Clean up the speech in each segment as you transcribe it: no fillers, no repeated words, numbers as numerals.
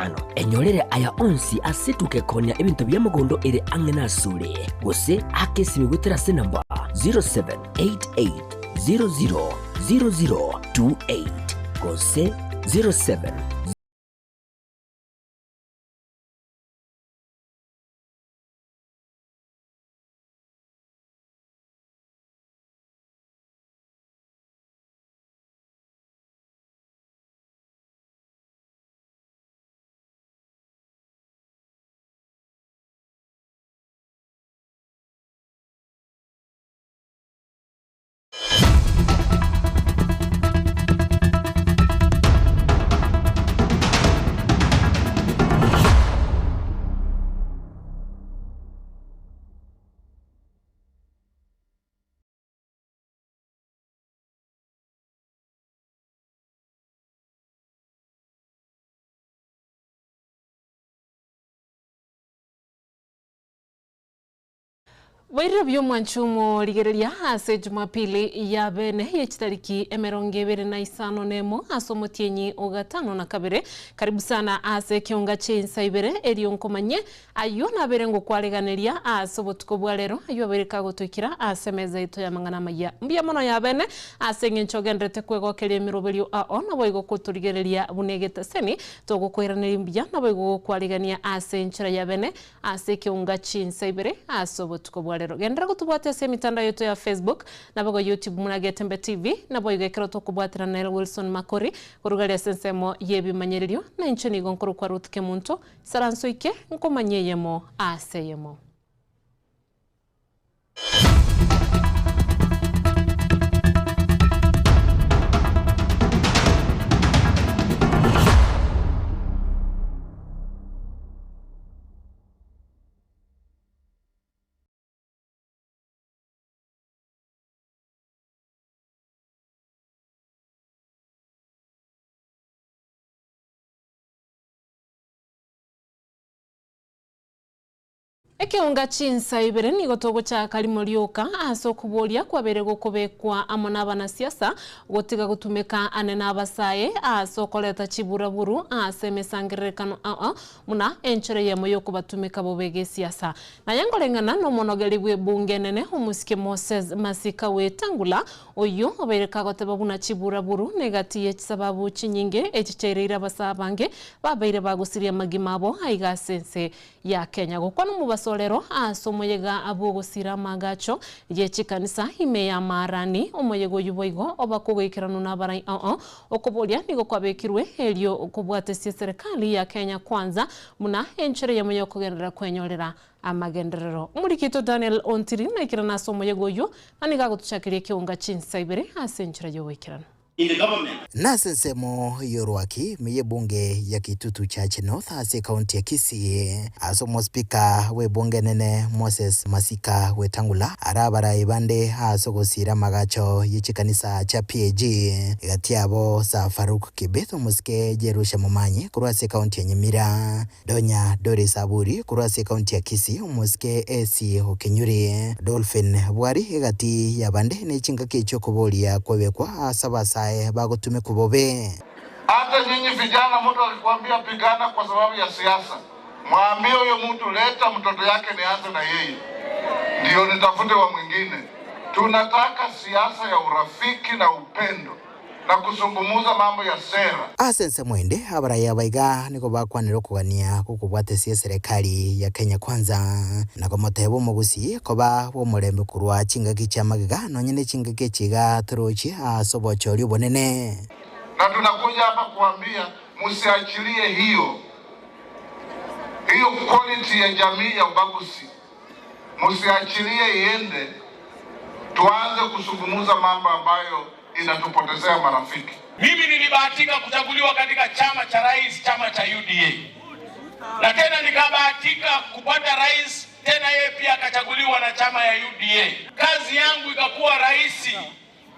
5. Enyorere aya onsi ase etuka ekoonia ebinto bia mogondo ere ang'e nasore, gose aka esimi goetera ase enamba 0788000028 gose 07. Boirire buya omwanchi omorigereria ase Jumapili ya bene ye chitariki emerongo ebere na isano nemo ase omotienyi o gatano na kabere. Karibu sana ase ekeonga chi'insa ibere erio nkomanye ayio nabere ngokwareganeria ase obotuko bwa rero ayio abeire kagotoikera ase emeza yaito y'amang'ana amayia. Mbuya mono ya bene ase eng'encho ogenderete kwegokeria emeroberio ao naboigo kotorigereria buna egeteseni togokoiraneria mbuya naboigo gokwarigania ase enchera ya bene Ase ekeunga chinsa ibere ase obotuko bwa rero. Genderera gotobwatia ase emitandao yaito ya Facebook, naboigo YouTube muna Getembe TV, naboigo ekero tokobwaterana nere Wilson Makori, koruga aria ase ensemo y'ebimanyererio, na inche nigo nkorokwa Ruth Kemunto, Saranso ike, nkomanyie eyemo ase eyemo. Ekeonga chinsa ibere nigo togochaka rimo rioka ase okoboria kwabeire gokobekwa amo nabanasiasa gotiga gotumeka ane nabasae ase okoreta chiburaburu ase emesangererekano ao buna enchera eyemo yokobatumeka bobe gesiasa. Naye nkoreng'ana nomonogeri bw'ebunge enene omosike Moses Masika Wetangula oyio obeire kagoteba buna chiburaburu negati ye chisababu chinyinge echi chiaireire abasae abange babeire bagosiria amagima abo aiga ase ense ya Kenya. Gokwana omobaso orero ase omoyega bw'ogosiira amaagacho ye chikanisa ime y'amaarani, omoyega oyio boigo oba kogoikeranwa nabarai ao. Okoboria nigo kwabekirwe erio kobwatesia eserekari ya Kenya Kwanza buna enchera eyemo y'okogenderera kwenyorera amagenderero. Omoriki oito Daniel Ontiri naikerane ase omoyega oyio na nigo agotochakeria ekeunga chinsa ibere ase enchera y'ogoikeranu. Nase ensemo y'orwaki ime y'ebunge ya Kitutu Church North ase ekaunti ya Kisii, ase omosipika bw'ebunge enene Moses Masika Wetangula are abarai bande ase ogosiira amagacho ye chikanisa chia PAG egati yabo Sir Farouk Kibeth omosike Jerusha Momanyi korwa ase ekaunti ya Nyamira. Donya Doris Aburi korwa ase ekaunti ya Kisii, omosike AC Okenyuri, Dolphin Bwari egati y'abande ne chingaki chi'okoboria kwebekwa ase abasae bagotumekwa bobe. Hata nyinyi vijana, mtu akikwambia pigana kwa sababu ya siasa, mwambie huyo mtu leta mtoto yake nianze na yeye, ndio nitafute wa mwingine. Tunataka siasa ya urafiki na upendo. na kuzungumuza mambo ya sera. Ase ensemo ende, abarai aba iga nigo bakwanire okogania gw'okobwatesia eserekari ya Kenya Kwanza, na komoteba omogusii koba bw'omorembe korwa chingaki chia magega nonye ne chingaki echi iga torochie ase obochori obonene. Na tunakuja hapa kuambia musiachilie hiyo hiyo quality ya jamii ya ubaguzi, musiachilie iende, tuanze kuzungumuza mambo ambayo inatupotezea marafiki. Mimi nilibahatika kuchaguliwa katika chama cha rais, chama cha UDA, na tena nikabahatika kupata rais tena, yeye pia akachaguliwa na chama ya UDA. Kazi yangu ikakuwa rahisi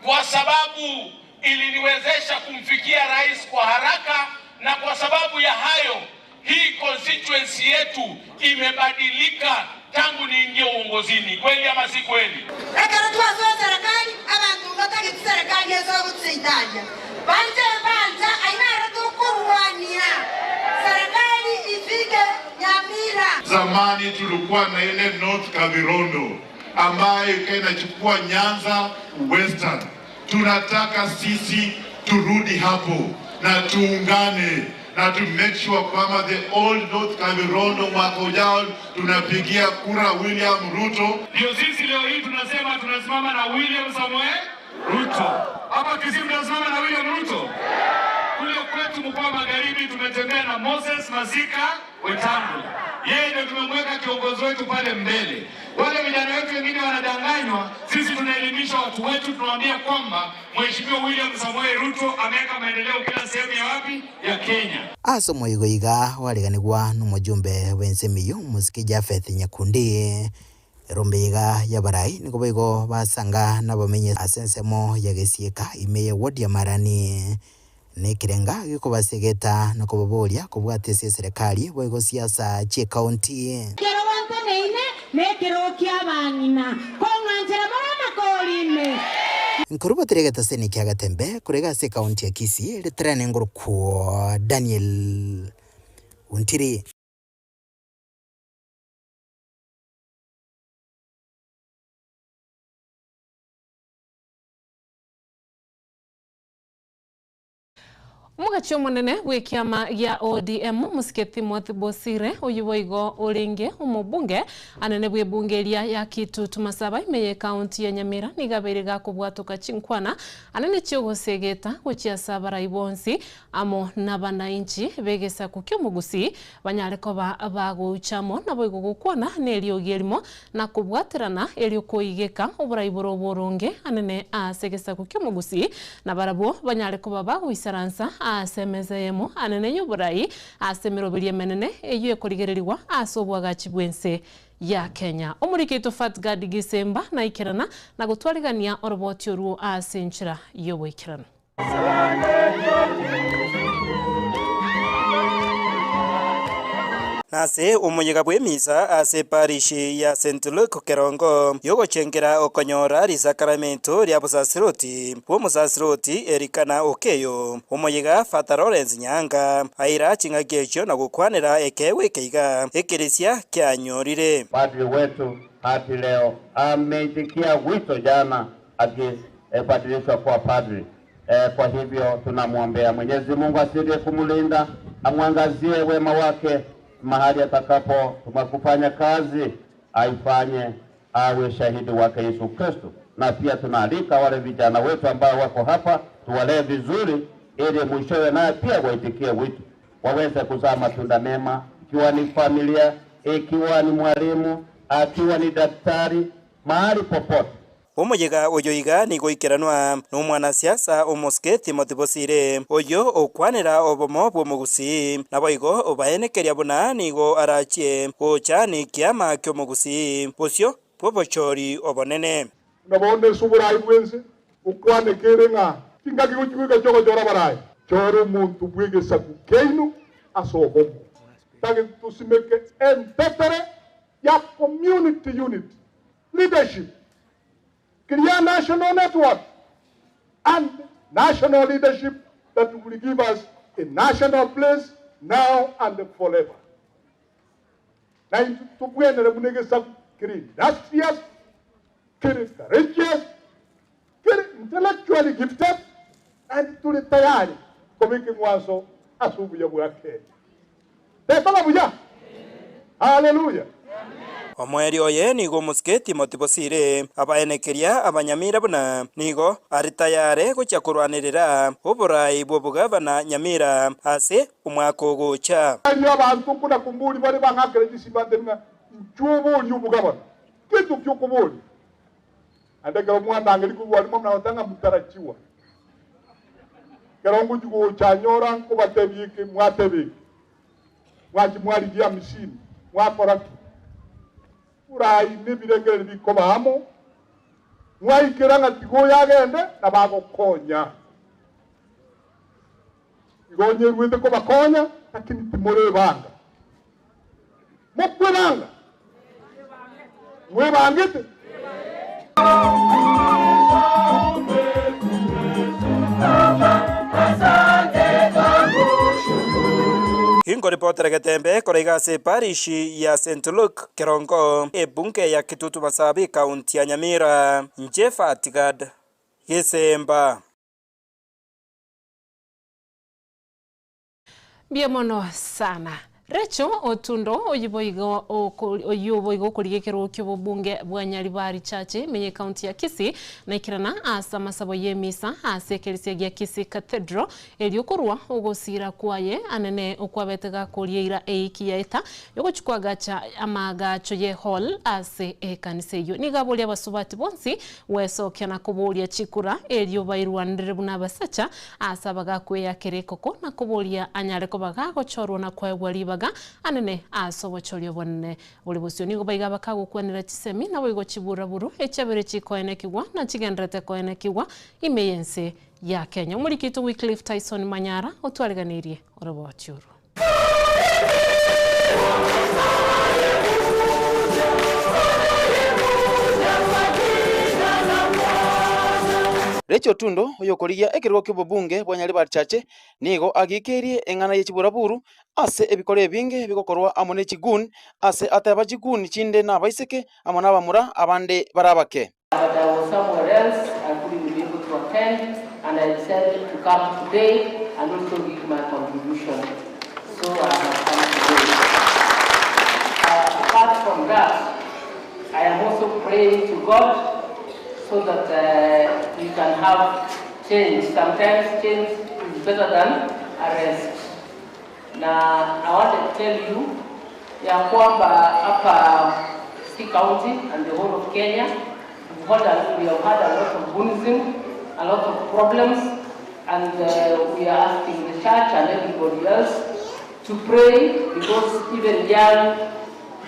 kwa sababu iliniwezesha kumfikia rais kwa haraka, na kwa sababu ya hayo hii constituency yetu imebadilika tangu niingie uongozini. Kweli ama si kweli? Ekero twasoa eserekari, abanto mbatageti serekari ase ogotoseitaria. Banche mbancha, ayio naro tokorwania serekari. Zamani tulikuwa na ile North Kavirondo ambayo ikawa inachukua Nyanza Western. Tunataka sisi turudi hapo na tuungane na to make sure kwamba the old North Kavirondo mwaka ujao tunapigia kura William Ruto. Ndio sisi leo hii tunasema tunasimama na William Samoei Ruto. Hapa Kisii tunasimama na William Ruto. Kule kwetu mkoa Magharibi tumetembea na Moses Masika Wetangula, yeye ndio tumemweka kiongozi wetu pale mbele. Wale vijana wetu wengine wanadanganywa, sisi tunaelimisha watu wetu, tunawaambia kwamba Mheshimiwa William Samoei Ruto ameweka maendeleo kila sehemu ya wapi ya Kenya. Ase omoigo iga gwariganigwa nomojumbe bw'ensemo eyio omosike Japheth Nyakundi. Erombe iga y'abarai nigo boigo basanga nabamenyi ase ensemo ya Gesieka ime ye ward ya Marani. Nekerenga gekobasegeta na kobaboria kobwata ase eserekari boigo siasa chi'ecounty. Ekero gwanteneine nekerogo ki'abang'ina, kong'anchera more amakori ime. Nkorubatera egetaseni kia Gatembe korega ase ecounty ya Kisii riterane ngorokwo Daniel Ontiri. Omogachi omonene bw'ekiama gia ODM, Omosike Timothy Bosire, oyio boigo orenge omobunge anene bw'ebunge eria ya Kitutu Masaba ime y'ecounty ya Nyamira, nigo abeire gakobwatoka chinkwana anene chi'ogosegeta gochia ase abarai bonsi amo nabanainchi b'egesaku ki'omogusii banyare koba bagocha amo naboigo gokwana neriogi erimo na kobwaterana erio koigeka oborai bore oboronge anene ase egesaku ki'omogusii, na barabwo banyare koba bagoisaransa ase emesa eyemo anene y'oborai ase emeroberio emenene eyio ekorigererigwa ase oboagachi bw'ense ya Kenya. Omoriki oito Fatgard Gisemba naikerana na gotwarigania oroboti orwo ase enchera y'oboikeranu. Nase omoyega bw'emisa ase eparishi ya St. Luke Kerongo y'ogochengera okonyora risakaramento ria bosasiroti bw'omosasiroti Elikana Okeyo, omoyega Father Lawrence Nyaanga aira ching'aki echio na gokwanera ekeegwa eke iga ekeresia kianyorire. Padri wetu hadi leo ameitikia wito jana akibadirishwa kuwa padri. Kwa hivyo tunamwombea Mwenyezi Mungu azidi kumlinda, amwangazie wema wake mahali atakapo kufanya kazi, aifanye awe shahidi wake Yesu Kristo. Na pia tunaalika wale vijana wetu ambao wako hapa, tuwalee vizuri ili mwishowe naye pia waitikie wito, waweze kuzaa matunda mema, ikiwa ni familia, ikiwa ni mwalimu, akiwa ni daktari, mahali popote. Omoyega oyo iga nigo oikeranwa nomwanasiasa omosike Timothy Bosire, oyio okwanera obomo bw'omogusii, naboigo obaenekeria buna nigo arachie gocha nekiama ki'omogusii bosio bw'obochori obonene. Buna bono ase oboraai bw'ense okwane kere ng'a chingaki gochia goika chi'ogochora abarai, chora omonto bw'egesaku kiaino ase obomo. Tagete tosimeke entetere ya community unity, leadership, clear national network and national leadership that will give us a national place now and forever. Na intwe tobwenere buna egesaku kere industrious, kere courageous, kere intellectually gifted, and tore tayari koba ekeng'wanso ase obuya bwa Kenya. Tekoba buya? Haleluya! Omoerio oye nigo omosike Timothy Bosire abaenekeria abanyamira buna nigo are tayare gochia korwanerera oborai bw'obogavana Nyamira ase omwaka ogocha. Erio abanto nkona-komboria bare bang'akere chisimba ntebi ng'a inchuo oborie obogabana, gento ki okoboria? Naende ekero mwandangeria korwa aria mwamanya goteba ng'a motarachiwa. Ekero ngochia gocha nyora nkobatebia eke, mwateba eke. Mwachia mwarigia hamsini, mwakora ki? Borai nebirengererio bikoba amo, mwaikera ng'a tiga oyo agende, na bagokonya. Igo onyeruete kobakonya, lakini timorebanga. Mokwebanga? Mwebangete? Nkoripotera Getembe korwa iga ase eparish ya St Luke, Kerongo, ebunge ya Kitutu Masabi, ekaunti ya Nyamira. Inche Fatigad Gesemba. Mbuya mono sana. Rachel Otundo oyio boigo oyio boigo okorigia ekerogo ki'obobunge bwa Nyaribari Church ime y'ecounty ya Kisii naikerana ase amasabo y'emisa ase ekerisia gia Kisii Cathedral erio korwa ogosiira kwaye anene okwabete gakoria eira eiki yaeta yogochia koagacha amaagacho ye hall ase ekanisa eyio. Nigo aboria abasubati bonsi gwesokia na koboria chikura erio bairwanere buna abasacha Ase abagakweyakera ekoko na koboria anyare koba gagochorwa na koegwa ribaga anene ase obochori obonene bore bosio. Nigo baiga bakagokwanera chisemi naboigo chiburaburu echiabere chikoenekigwa na chigendererete koenekigwa ime y'ense ya Kenya. Omoriki oito Wycliffe Tyson Manyara otwareganeirie oroboti orwo. Rachel Otundo, oyokorigia ekerogo ki'obobunge bwa Nyaribari Chache, nigo agikeirie eng'ana ye chiburaburu ase ebikoro ebinge bigokorwa amo ne chigoon, ase ateba chigoon chinde nabaiseke amo nabamura abande bare abake. But I was somewhere else, I couldn't be able to attend and I decided to come today and also give my contribution. So I have come today. Apart from that, I am also praying to God so that we can have change. Sometimes change is better than arrest. Na I want to tell you ya kwamba hapa Kisii County and the whole of Kenya we've had a, we have had a lot of Buddhism, a lot of problems and we are asking the church and everybody else to pray because even young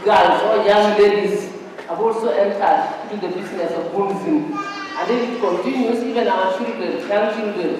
girls or young ladies have also entered into the business of Buddhism. And if it continues, even our children, young children,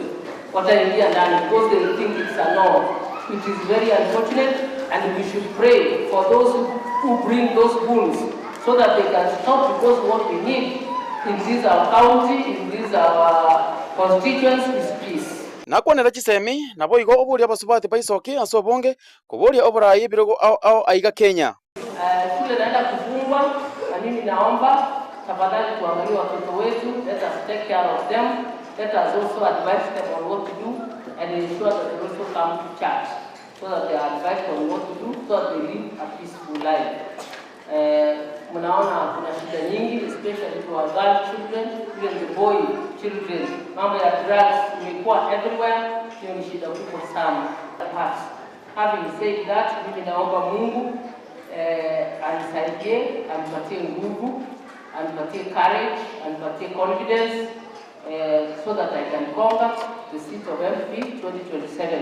wataingia ndani because they think it's a norm. It is very unfortunate and we should pray for those who bring those wounds so that they can stop because what we need in this our county, in this our constituents is peace. Nakwanera chisemi, naboigo oborie abasubati baisoke ase obonge koboria oboraai ebirogo ao ao aiga Kenya. Shule naenda kufungwa na mimi naomba tafadhali tuangalie watoto wetu, let us take care of them, let us also advise them on what to do and ensure that they also come to church so that they are advised on what to do so that they live a peaceful life. Mnaona kuna shida nyingi especially to our girl children, even the boy children. Mambo ya drugs imekuwa everywhere, hiyo ni shida kubwa sana. But having said that, mimi naomba Mungu anisaidie, anipatie nguvu, anipatie courage, anipatie confidence so that I can conquer the seat of MP 2027.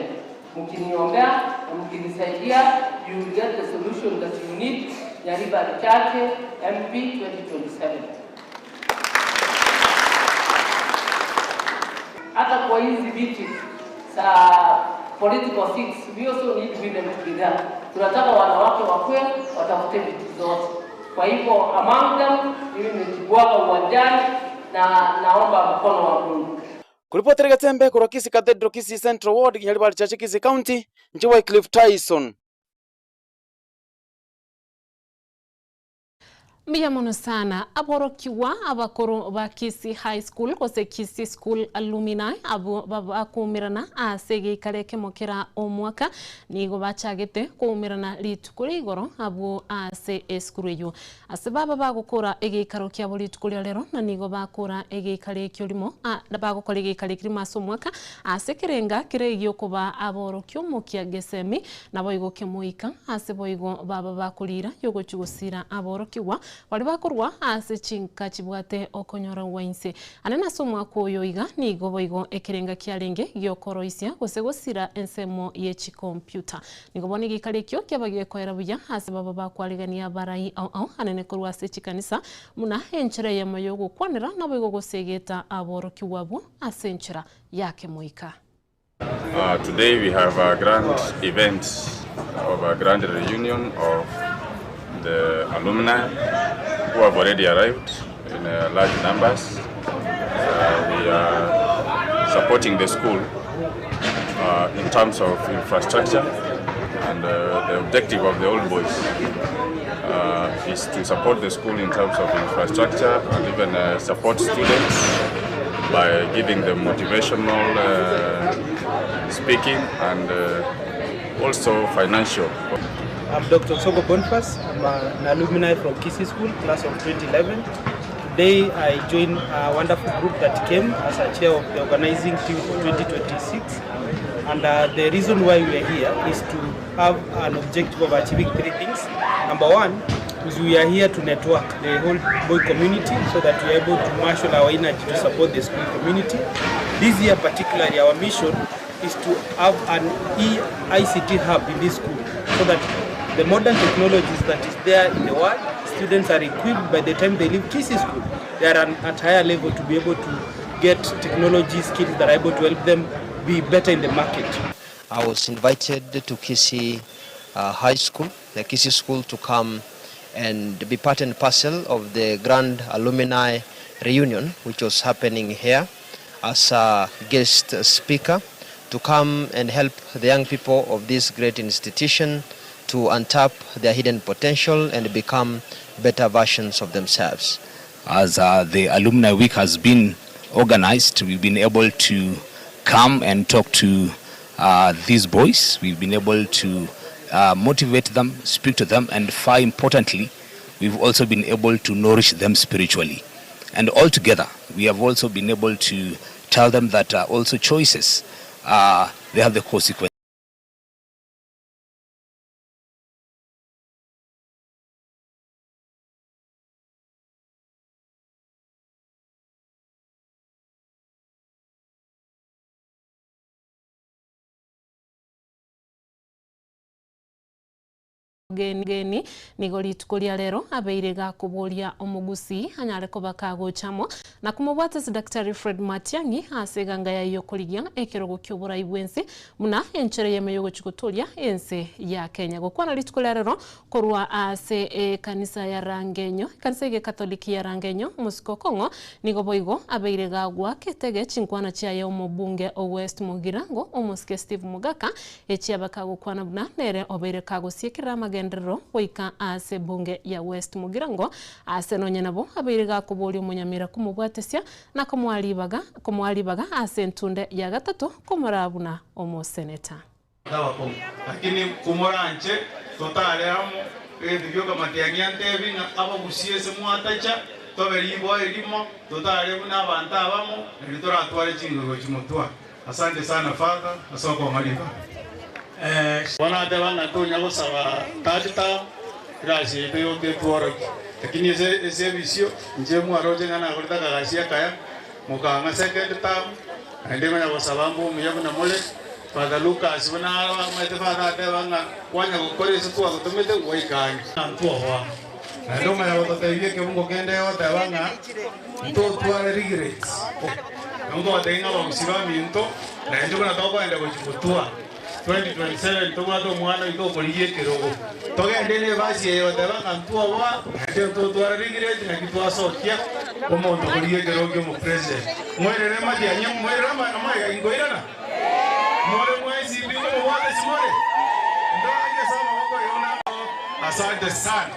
Mkiniombea na mkinisaidia, you will get the solution that you need. Nyaribari Chache MP 2027. Hata kwa hizi viti za political seats, we also need women to be there. Tunataka wanawake wakue watafute viti zote. Kwa hivyo among them, mimi nimejibwaga uwanjani na naomba mkono wa Mungu. Koripotera Getembe korwa Kisii Cathedral, Kisii Central Ward, Nyaribari Chache, Kisii County, inche Wycliffe Tyson. Mbuya mono sana aborokigwa abakoro ba Kisii High School gose Kisii School Alumni abwo bakoumerana ase egeikaro ekemo kera omwaka nigo bachagete koumerana rituko ria igoro abwo ase esukuru eywo. Ase baba bagokora egeikaro kiabo rituko ria rero na nigo bakora egeikaro ekio rimo bagokora egeikaro ekio rimo ase omwaka ase ekerenga kere egiokoba aborokia omokia gesemi naboigo kemoika ase boigo baba bakorira yogochia gosira aborokigwa baria bakorwa ase chinka chibwate okonyora gwa inse. Ande nase omwaka oyo iga nigo boigo ekerenga kiarenge giokoroisia gose gosira ensemo ye chikompiuta. Nigo bono egeikaro ekio kiaba gekoera buya ase baba bakwarigania abarai ao ao anene korwa ase chikanisa buna enchera eyemo yogokwanera naboigo gosegeta aborokigwa abwo ase enchera ya kemoika. Today we have a grand event of a grand reunion of the alumni who have already arrived in large numbers. We are supporting the school in terms of infrastructure and And the objective of the old boys is to support the school in terms of infrastructure and even support students by giving them motivational speaking and also financial. I'm Dr. Sogo Boniface. I'm an alumni from Kisii School, class of 2011. Today I joined a wonderful group that came as a chair of the organizing team for 2026. And the reason why we are here is to have an objective of achieving three things. Number one is we are here to network the whole boy community so that we are able to marshal our energy to support the school community. This year particularly our mission is to have an e-ICT hub in this school so that the modern technologies that is there in the world, students are equipped by the time they leave Kisii School. They are at higher level to be able to get technology skills that are able to help them be better in the market. I was invited to Kisii High School, the Kisii School, to come and be part and parcel of the Grand Alumni Reunion, which was happening here, as a guest speaker, to come and help the young people of this great institution to untap their hidden potential and become better versions of themselves. As the Alumni Week has been organized, we've been able to come and talk to these boys. We've been able to motivate them, speak to them, and far importantly, we've also been able to nourish them spiritually. And altogether, we have also been able to tell them that also choices, they have the consequences. Geni nigo rituko ria rero abeire gakoboria omogusii anyare koba kagocha amo na komobwata ase Daktari Fred Matiang'i ase eganga yaye yokorigia ekerogo kioborai bwense buna enchera eyemo yogochia gotoria ense ya Kenya. Gokwana rituko ria rero Korwa ase ekanisa ya Rangenyo, ekanisa y'Egekatoliki ya Rangenyo, omosike okong'o nigo boigo abeire gagwaka etege chinkwana chiaye omobunge o West Mugirango, omosike Steve Mogaka, echiaba kagokwana buna nere obeire kagosiekerera amagenderero goika ase ebunge ya West Mugirango ase nonye nabo abeire gakoboria omonyamira komobwatesia na komoa ribaga komoa ribaga ase entunde ya gatato komoraa buna omoseneta. Abakong'u. Lakini komoranche totare amo, egento gioka matiang'i antebi ng'a abagusie ase mwatacha, tobe riboa erimo, totare buna abanto abamo, nario toratware chinguru gochia motware. Asante sana Father ase okong'a ribaga. Bono ateba ng'a tonya gosaba third term, egasi yaito yoka etworokie. Lakini ase ase ebisio, inche mwaroche ng'a nakorete akagasi akaya, mokang'a second term, naende ngonya gosaba mbe omuya buna more, Father Lucas buna amaete Father ateba ng'a kwanya gokora ase twagotomete gwaika ang'e. Ntwoboa. Naende omanya gototebia ekebungo kende egoteba ng'a ntotware regrets. Nabo togotebia ng'a abagusii baminto naintwe buna tokoenda gochia gotwa 2027 tobwate omwana oito okorigia ekerogo. Togende ne ebasi eye goteba ng'a ntwoboa naende ntotware regrets naki twasokia omonto okorigia ekerogo kia omopresident. Moirere matiang'i moirere amaiga inkoirana. More mwensi mbi ngomobwate simore? Ndoragie ase amaboko ayio na Asante sana.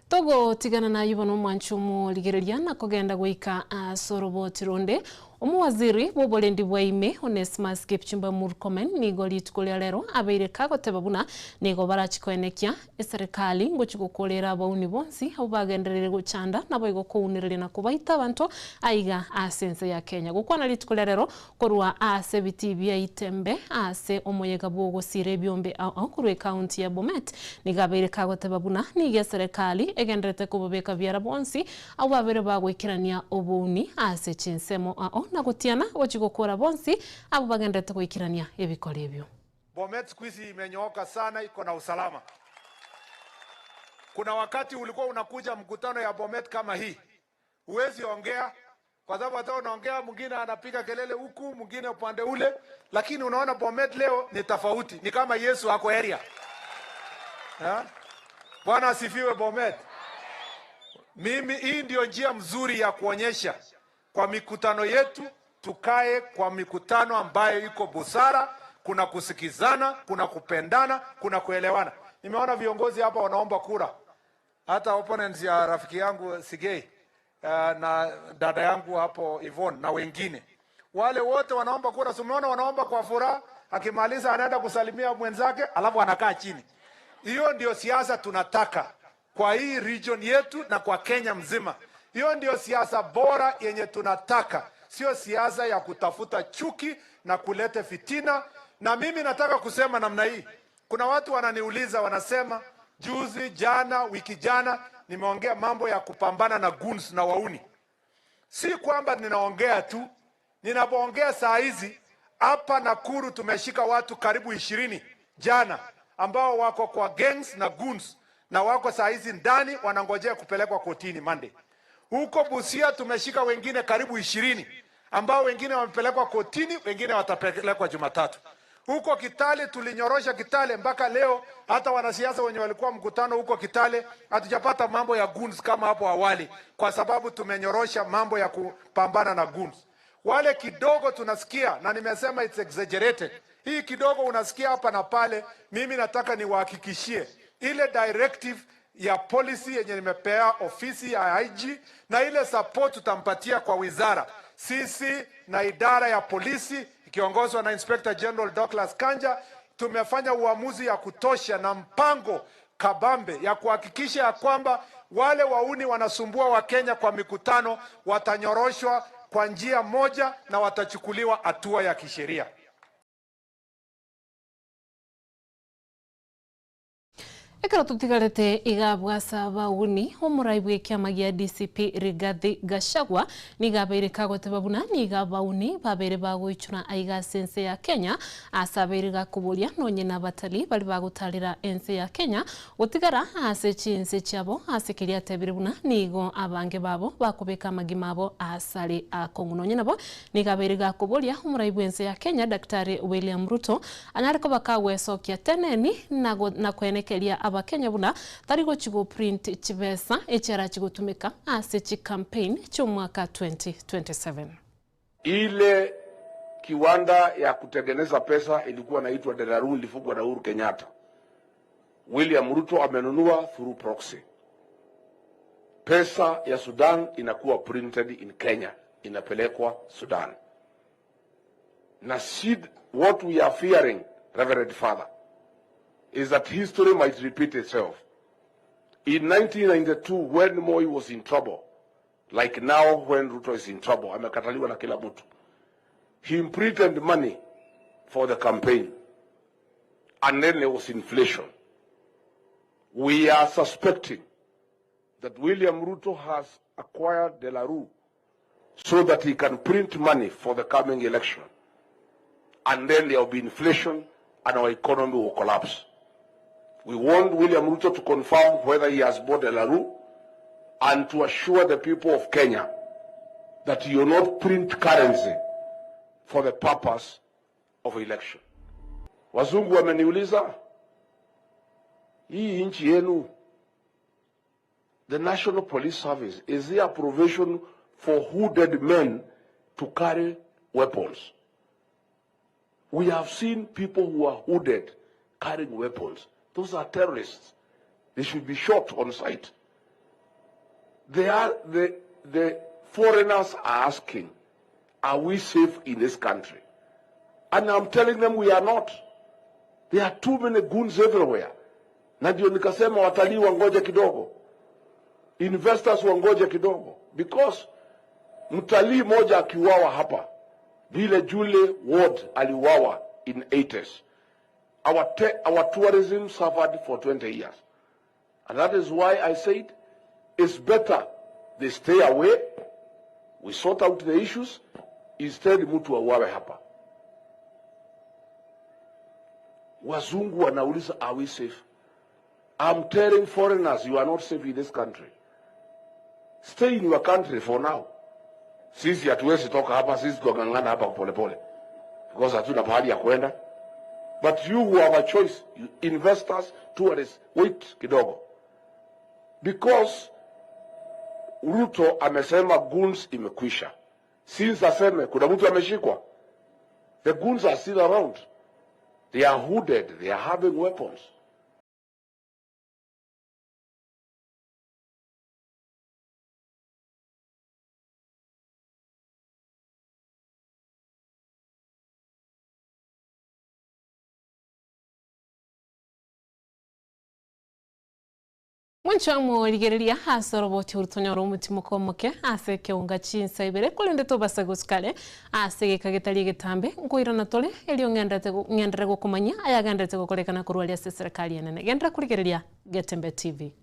Togotigana nayio bono omwanchi omorigereria na kogenda goika ase oroboti ronde. Omowaziri bw'oborendi bwa ime Onesmus Kipchumba Murkomen nigo rituko ria rero abeire kagoteba buna nigo barachi koenekia Eserekari ngochia gokorera abauni bonsi abwo bagendereire gochanda naboigo kounereria na kobaita abanto aiga ase ense ya Kenya. Gokwana rituko ria rero korwa ase ebitii bia Itembe ase omoyega bw'ogosiira ebiombe ao ao korwa ekaunti ya Bomet nigo abeire kagoteba buna nigo eserekari egendererete kobabeka biara bonsi abwo babeire bagoikerania obouni ase chinsemo ao na gotiana gochia gokora bonsi abwo bagendererete goikerania ebikori ebio. Bomet siku hizi imenyooka sana, iko na usalama. Kuna wakati ulikuwa unakuja mkutano ya Bomet kama hii, huwezi ongea kwa sababu hata unaongea mwingine anapiga kelele huku, mwingine upande ule, lakini unaona Bomet leo ni tofauti, ni kama Yesu ako area. Ha? Bwana asifiwe Bomet. Mimi hii ndio njia mzuri ya kuonyesha kwa mikutano yetu. Tukae kwa mikutano ambayo iko busara, kuna kusikizana, kuna kupendana, kuna kuelewana. Nimeona viongozi hapa wanaomba kura, hata opponents ya rafiki yangu Sigei na dada yangu hapo Yvonne na wengine wale wote wanaomba kura. Si umeona wanaomba kwa furaha, akimaliza anaenda kusalimia mwenzake, alafu anakaa chini. Hiyo ndio siasa tunataka kwa hii region yetu na kwa Kenya mzima. Hiyo ndio siasa bora yenye tunataka, sio siasa ya kutafuta chuki na kuleta fitina. Na mimi nataka kusema namna hii, kuna watu wananiuliza, wanasema juzi, jana, wiki jana nimeongea mambo ya kupambana na goons na wauni. Si kwamba ninaongea tu, ninapoongea saa hizi hapa Nakuru tumeshika watu karibu 20 jana ambao wako kwa gangs na goons na wako saa hizi ndani wanangojea kupelekwa kotini Monday. Huko Busia tumeshika wengine karibu 20 ambao wengine wamepelekwa kotini, wengine watapelekwa Jumatatu. Huko Kitale tulinyorosha Kitale mpaka leo, hata wanasiasa wenye walikuwa mkutano huko Kitale hatujapata mambo ya goons kama hapo awali, kwa sababu tumenyorosha mambo ya kupambana na goons. Wale kidogo tunasikia, na nimesema it's exaggerated. Hii kidogo unasikia hapa na pale, mimi nataka niwahakikishie ile directive ya policy yenye nimepea ofisi ya IG na ile support tutampatia kwa wizara, sisi na idara ya polisi ikiongozwa na Inspector General Douglas Kanja tumefanya uamuzi ya kutosha na mpango kabambe ya kuhakikisha ya kwamba wale wauni wanasumbua Wakenya kwa mikutano watanyoroshwa kwa njia moja na watachukuliwa hatua ya kisheria. Ekero totigarete iga bwasa abauni, omorai bw'ekiama gia DCP Rigathi Gachagua nigo abeire kagoteba buna nigo abauni babeire bagoichora aiga ase ense ya Kenya ase abeire gakoboria nonye na abatalii baria bagotarera ense ya Kenya gotigara ase chinse chiabo ase keria atebire buna nigo abange babo bakobeka amagima abo asare akong'u. Nonye nabo nigo abeire gakoboria omorai bw'ense ya Kenya Daktari William Ruto anyare koba kagwesokia teneni na koenekeria Abakenya buna tari gochi go print chibesa echi arachi gotumeka ase chi campaign chi'omwaka 2027. Ile kiwanda ya kutengeneza pesa ilikuwa inaitwa De La Rue, ilifungwa na Uhuru Kenyatta. William Ruto amenunua through proxy. Pesa ya Sudan inakuwa printed in Kenya, inapelekwa Sudan. Na seed, what we are fearing, Reverend Father, is that history might repeat itself. In 1992, when Moi was in trouble, like now when Ruto is in trouble, amekataliwa na kila mtu, he printed money for the campaign, and then there was inflation. We are suspecting that William Ruto has acquired De La Rue so that he can print money for the coming election. And then there will be inflation and our economy will collapse. We want William Ruto to confirm whether he has bought De La Rue and to assure the people of Kenya that he will not print currency for the purpose of election. Wazungu wameniuliza, hii nchi yenu, the National Police Service, is there a provision for hooded men to carry weapons? We have seen people who are hooded carrying weapons. Those are terrorists. They should be shot on sight. The foreigners are asking, are we safe in this country? And I'm telling them we are not. There are too many goons everywhere. Na ndio nikasema watalii wangoje kidogo, investors wangoje kidogo, because mtalii moja akiuawa hapa vile Julie Ward aliuawa in 80s, our tourism suffered for 20 years. And that is why I said it's better they stay away, we sort out the issues, instead mtu auawe hapa. Wazungu wanauliza, are we safe? I'm telling foreigners you are not safe in this country. Stay in your country for now. Sisi hatuwezi toka hapa, sisi tukang'ang'ana hapa polepole because hatuna pahali ya kwenda. But you who have a choice, you investors, tourists, wait kidogo. Because Ruto amesema goons imekwisha. Since aseme kuna mtu ameshikwa. The goons are still around. They are hooded, they are having weapons. Mwancho amorigereria ase oroboti oru tonyore omotimoko omoke ase ekeunga chinsa ibere korende tobasa gosukare ase egeka getari egetambe nkoirana tore erio ng'enderete ng'enderere gokomanya ayagenderete gokorekana korwa aria ase eserekari enene. Genderera korigereria Getembe TV.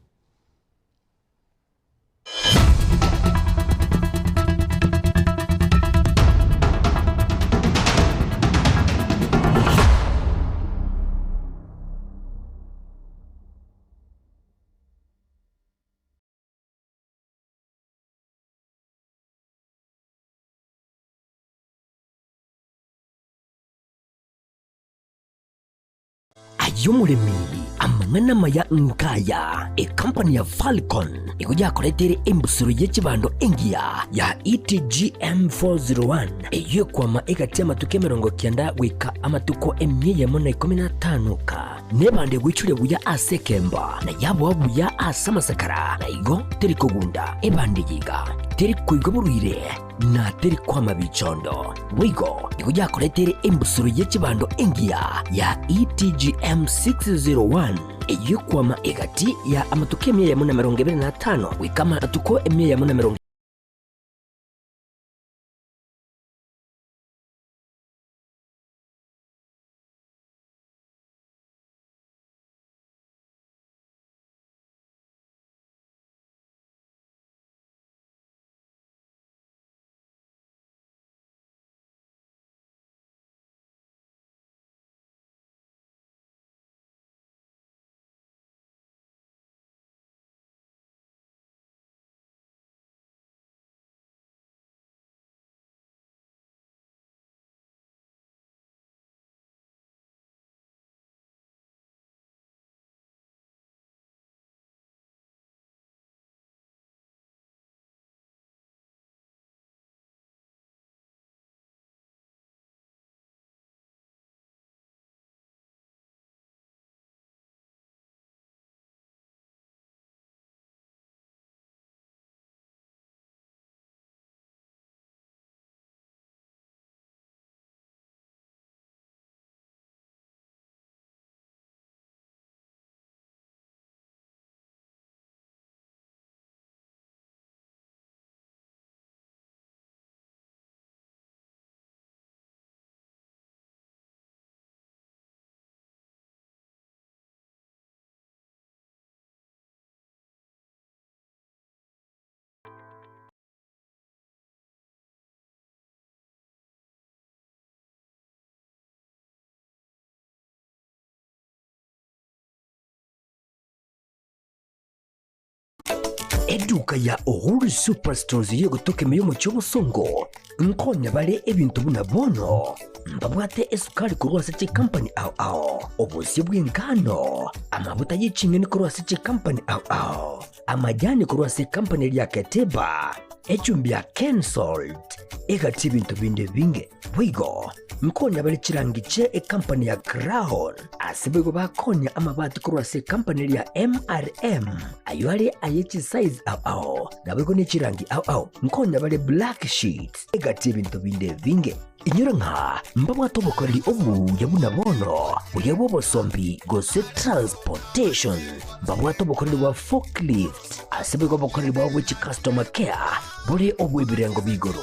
Aye omoremi, amang'ana amaya nkaya, Ekampani ya Falcon nigo yakoreteire embusuro ye chibando engiya ya ETGM 401 eyio ekwama egati y'amatuko 90 goika amatuko 115 ka. Nebande goichoria buya ase ekemba, na yaboa buya ase amasakara, na igo teri kogunda. Ebande eye iga teri koigwa borwaire, na teri kwama bichondo. Boigo nigo yakoreteire embusuro ye chibando engiya ya ETGM 601, eyio ekwama egati ya amatuko 125 goika amatuko 120. Eduka ya Uhuru Superstores y'egotoka ime y'omochie obosongo nkonya bare ebinto buna bono mbabwate esukari korwa ase chikampani ao ao, obosie bw'engano, amabuta ye ching'eni korwa ase chikampani ao ao, amajani korwa ase ekampani eria ya Keteba, echumbi ya Kensalt, egati ebinto binde ebinge. Boigo nkonya bare chirangi chie ekampani ya Crown, ase boigo bakonya amabati korwa ase ekampani eria ya MRM, ayio are aye chisize ao ao, naboigo ne chirangi ao ao. Nkonya bare black sheets, egati ebinto binde ebinge. Inyora ng'a mbabwate obokoreri obuya buna bono, buya bw'obosombi gose transportation. Mbabwate obokoreri bwa forklift, ase boigo obokoreri bwabo bwe chicustomer care bore obw'ebirengo b'igoro.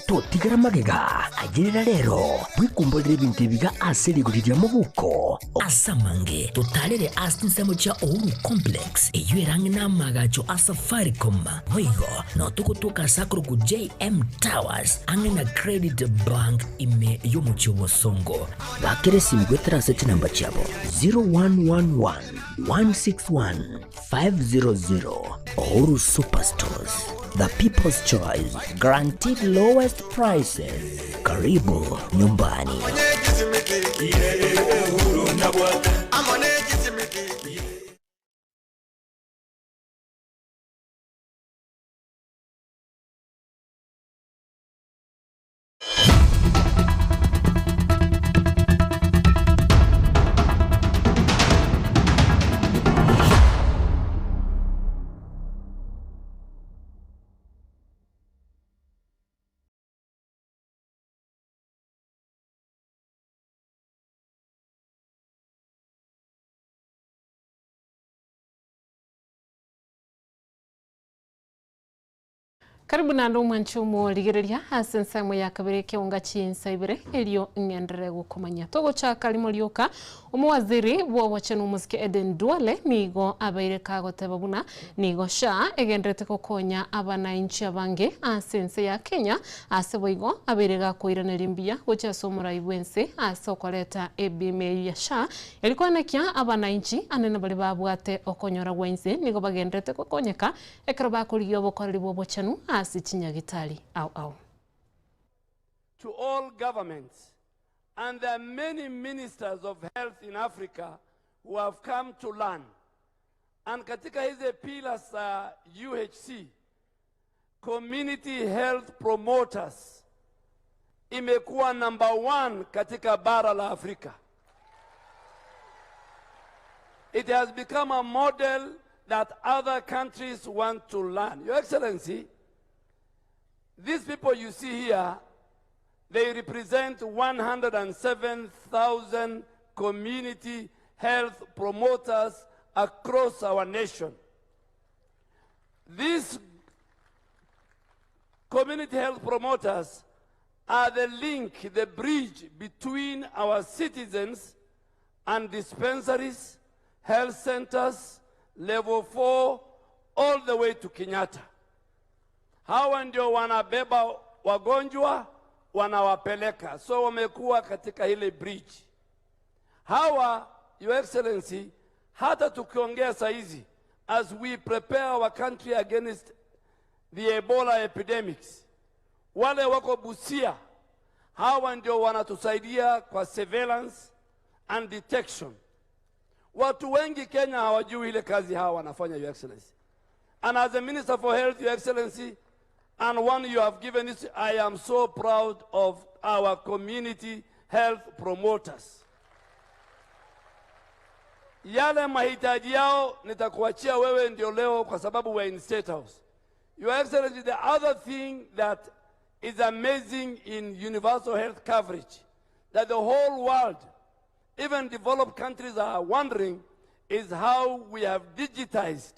Totigera magega, ayerera rero, bwekumborere ebinto ebiga ase rigori ria mobuko. Ase amange, totarere ase chinsemo chia Uhuru Complex, eyio ere ang'e n'amaagacho a Safaricom. Boigo, nao togotoka ase akorokwa JM Towers, ang'e na Credit Bank ime y'omochie o Bosongo. Bakera esimi goetera ase chinamba chiabo 0111 161 500. Uhuru Superstores, the people's choice, guaranteed lowest prices. Karibu nyumbani. Karibu naende omwanche omorigereria ase ensemo ya kabere ekeonga chinsa ibere erio ng'enderere gokomanya. Togochaka rimo rioka, omowaziri bw'obochenu omosike Eden Duale nigo abeire kagoteba buna nigo SHA egendererete gokonya abanainchi abange ase ense ya Kenya ase boigo abeire gakoiraneria mbuya gochia ase omorai bw'ense ase okoreta ebima eyio ya SHA Erio koenekia abanainchi anene baria babwate okonyora gwa inse nigo bagendererete gokonyeka ekero bakorigia obokoreri bw'obochenu ase chinyagitari ao ao. To all governments and there are many ministers of health in Africa who have come to learn. And katika hizi pillars za UHC, community health promoters imekuwa number one katika bara la Afrika. It has become a model that other countries want to learn. Your Excellency, these people you see here, they represent 107,000 community health promoters across our nation. These community health promoters are the link, the bridge between our citizens and dispensaries, health centers, level 4, all the way to Kenyatta. Hawa ndio wanabeba wagonjwa wanawapeleka, so wamekuwa katika ile bridge. Hawa, Your Excellency, hata tukiongea saizi as we prepare our country against the Ebola epidemics, wale wako Busia, hawa ndio wanatusaidia kwa surveillance and detection. Watu wengi Kenya hawajui ile kazi hawa wanafanya, Your Excellency. And as a Minister for Health, Your Excellency, and one you have given this, I am so proud of our community health promoters. Yale mahitaji yao nitakuachia wewe ndio leo, kwa sababu we're in State House. Your Excellency, the other thing that is amazing in universal health coverage, that the whole world, even developed countries are wondering, is how we have digitized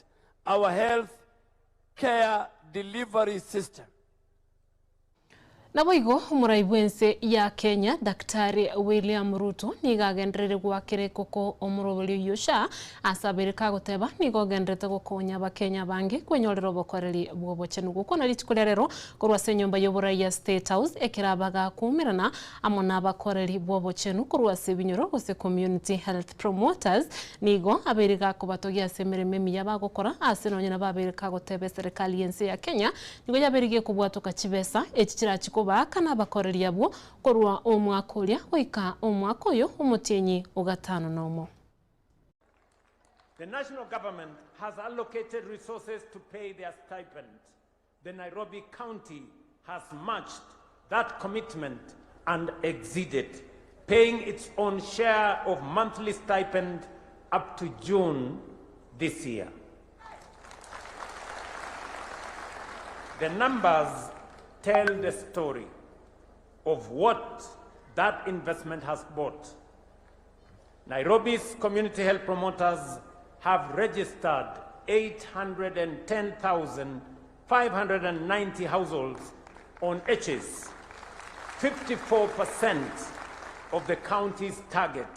our health care delivery system. Naboigo omorai bw'ense ya Kenya Daktari William Ruto nigo agenderere goakera ekoko omoroberi oyio SHA ase abeire kagoteba nigo ogendererete gokonya abakenya abange kwenyorera obokoreri bw'obochenu. Gokwana rituko ria rero korwa ase enyomba y'oborai ya State House ekero abagakuumerana amo nabakoreri bw'obochenu korwa ase ebinyoro gose Community Health Promoters nigo abeire gakobatogia ase emeremo emiya bagokora ase nonye nabo abeire kagoteba eserekari y'ense ya Kenya Nigo yabeire gekobwatoka chibesa echi chirachie kobaaka nabakoreri abwo korwa omwaka oria goika omwaka oyo omotienyi o gatano nomo. The national government has allocated resources to pay their stipend. The Nairobi County has matched that commitment and exceeded, paying its own share of monthly stipend up to June this year. The numbers tell the story of what that investment has bought. Nairobi's community health promoters have registered 810,590 households on HIS, 54% of the county's target,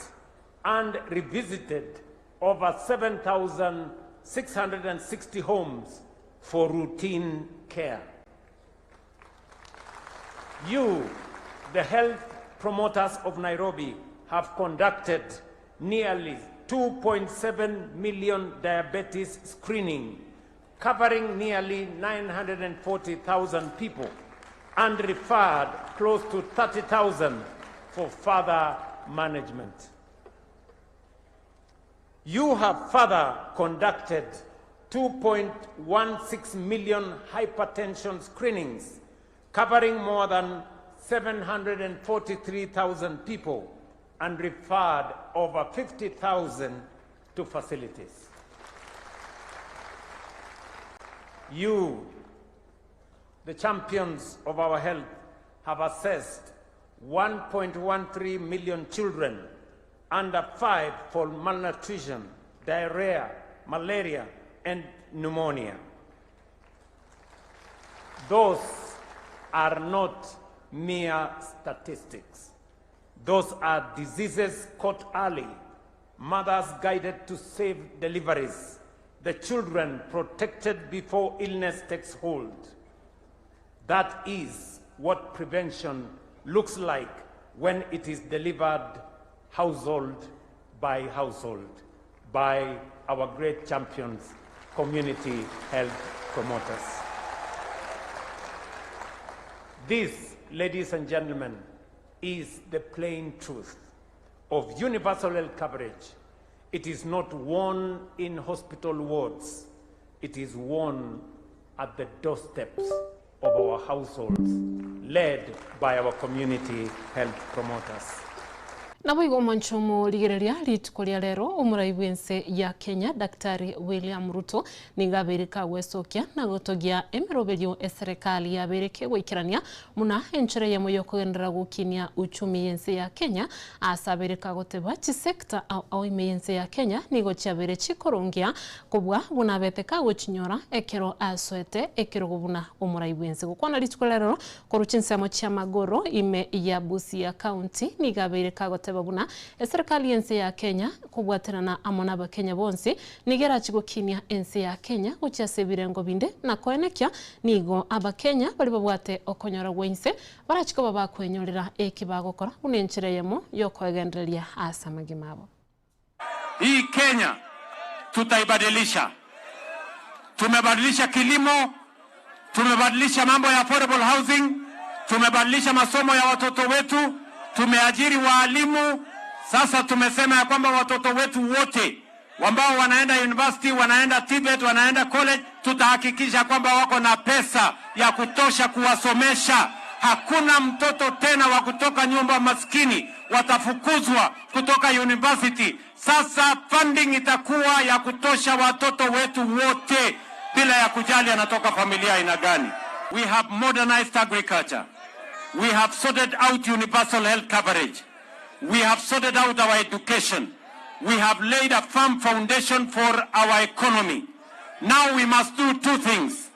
and revisited over 7,660 homes for routine care. You, the health promoters of Nairobi, have conducted nearly 2.7 million diabetes screening, covering nearly 940,000 people, and referred close to 30,000 for further management. You have further conducted 2.16 million hypertension screenings, covering more than 743,000 people and referred over 50,000 to facilities. You, the champions of our health, have assessed 1.13 million children under 5 for malnutrition, diarrhea, malaria, and pneumonia. Those are not mere statistics. Those are diseases caught early, mothers guided to save deliveries, the children protected before illness takes hold. That is what prevention looks like when it is delivered household by household by our great champions, community health promoters. This, ladies and gentlemen, is the plain truth of universal health coverage. It is not won in hospital wards. It is won at the doorsteps of our households, led by our community health promoters. Naboigo omonche omorigereria rituko ria rero omorai bw'ense ya Kenya Daktari William Ruto nigo abeire kagwesokia na gotogia emeroberio eserekari yabeire kegoikerania buna enchera eyemo yokogenderera gokinia uchumi y'ense ya Kenya ase abeire kagoteba chisector ao ao ime y'ense ya Kenya nigo chiabeire chikorongia Kobua buna abete kagochinyora ekero asoete ekerogo buna omorai bw'ense. Gokwana rituko rero korwa chinsemo chi'amagoro ime ya Busia County nigo abeire kagoteba buna eserekari y'ense ya Kenya kobwaterana amo n'abakenya bonsi nigo erachi gokinia ense ya Kenya gochia ase ebirengo binde na koenekia nigo abakenya baria babwate okonyora gwa inse barachi koba bakwenyorera eki bagokora buna enchera eyemo yokoegendereria ase amagima abo. Hii Kenya tutaibadilisha. Tumebadilisha kilimo, tumebadilisha mambo ya affordable housing, tumebadilisha masomo ya watoto wetu, tumeajiri waalimu. Sasa tumesema ya kwamba watoto wetu wote ambao wanaenda university, wanaenda TVET, wanaenda college, tutahakikisha kwamba wako na pesa ya kutosha kuwasomesha. Hakuna mtoto tena wa kutoka nyumba maskini watafukuzwa kutoka university. Sasa funding itakuwa ya kutosha watoto wetu wote bila ya kujali anatoka familia aina gani. We have modernized agriculture. We have sorted out universal health coverage. We have sorted out our education. We have laid a firm foundation for our economy. Now we must do two things.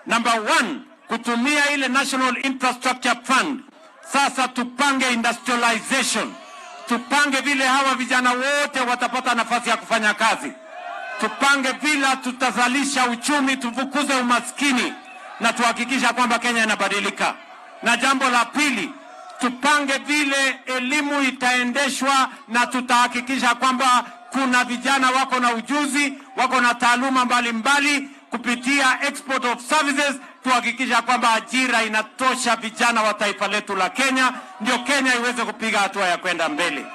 Number one, kutumia ile National Infrastructure Fund. Sasa tupange industrialization, tupange vile hawa vijana wote watapata nafasi ya kufanya kazi, tupange vile tutazalisha uchumi, tufukuze umaskini na tuhakikisha kwamba Kenya inabadilika. Na jambo la pili, tupange vile elimu itaendeshwa na tutahakikisha kwamba kuna vijana wako na ujuzi, wako na taaluma mbalimbali kupitia export of services, tuhakikisha kwamba ajira inatosha vijana wa taifa letu la Kenya, ndio Kenya iweze kupiga hatua ya kwenda mbele.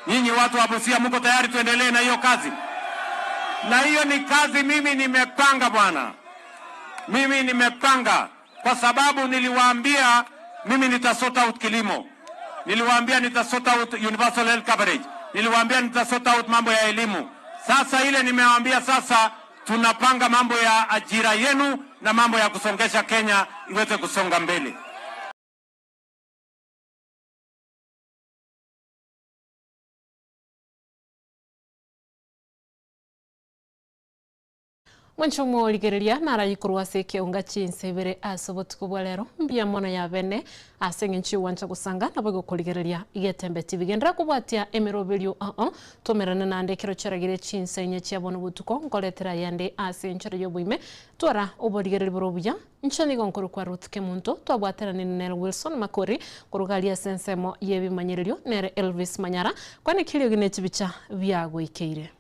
Nyinyi watu wa Busia, mko tayari tuendelee na hiyo kazi? Na hiyo ni kazi mimi nimepanga bwana, mimi nimepanga kwa sababu niliwaambia mimi nitasort out kilimo, niliwaambia nitasort out universal health coverage, niliwaambia nitasort out mambo ya elimu. Sasa ile nimewaambia sasa tunapanga mambo ya ajira yenu na mambo ya kusongesha Kenya iweze kusonga mbele. Mwancho omorigereria narayi korwa ase ekeunga chinsa ibere ase obotuko bwa rero mbuya mono ya bene ase eng'encho y'ogwancha gosanga nabo egokorigereria Getembe TV. Genderera kobwatia emeroberio ao tomerane naende ekero chiaragire chinsa inye chia bono botuko nkoretera ayande ase enchera y'oboime twara oborigereria bore obuya. Inche nigo nkorokwa Ruth Kemunto twabwateranire nere Wilson Makori koruga aria ase ensemo y'ebimanyererio nere Elvis Manyara kwane kiriogi ne chibicha biagoikeire.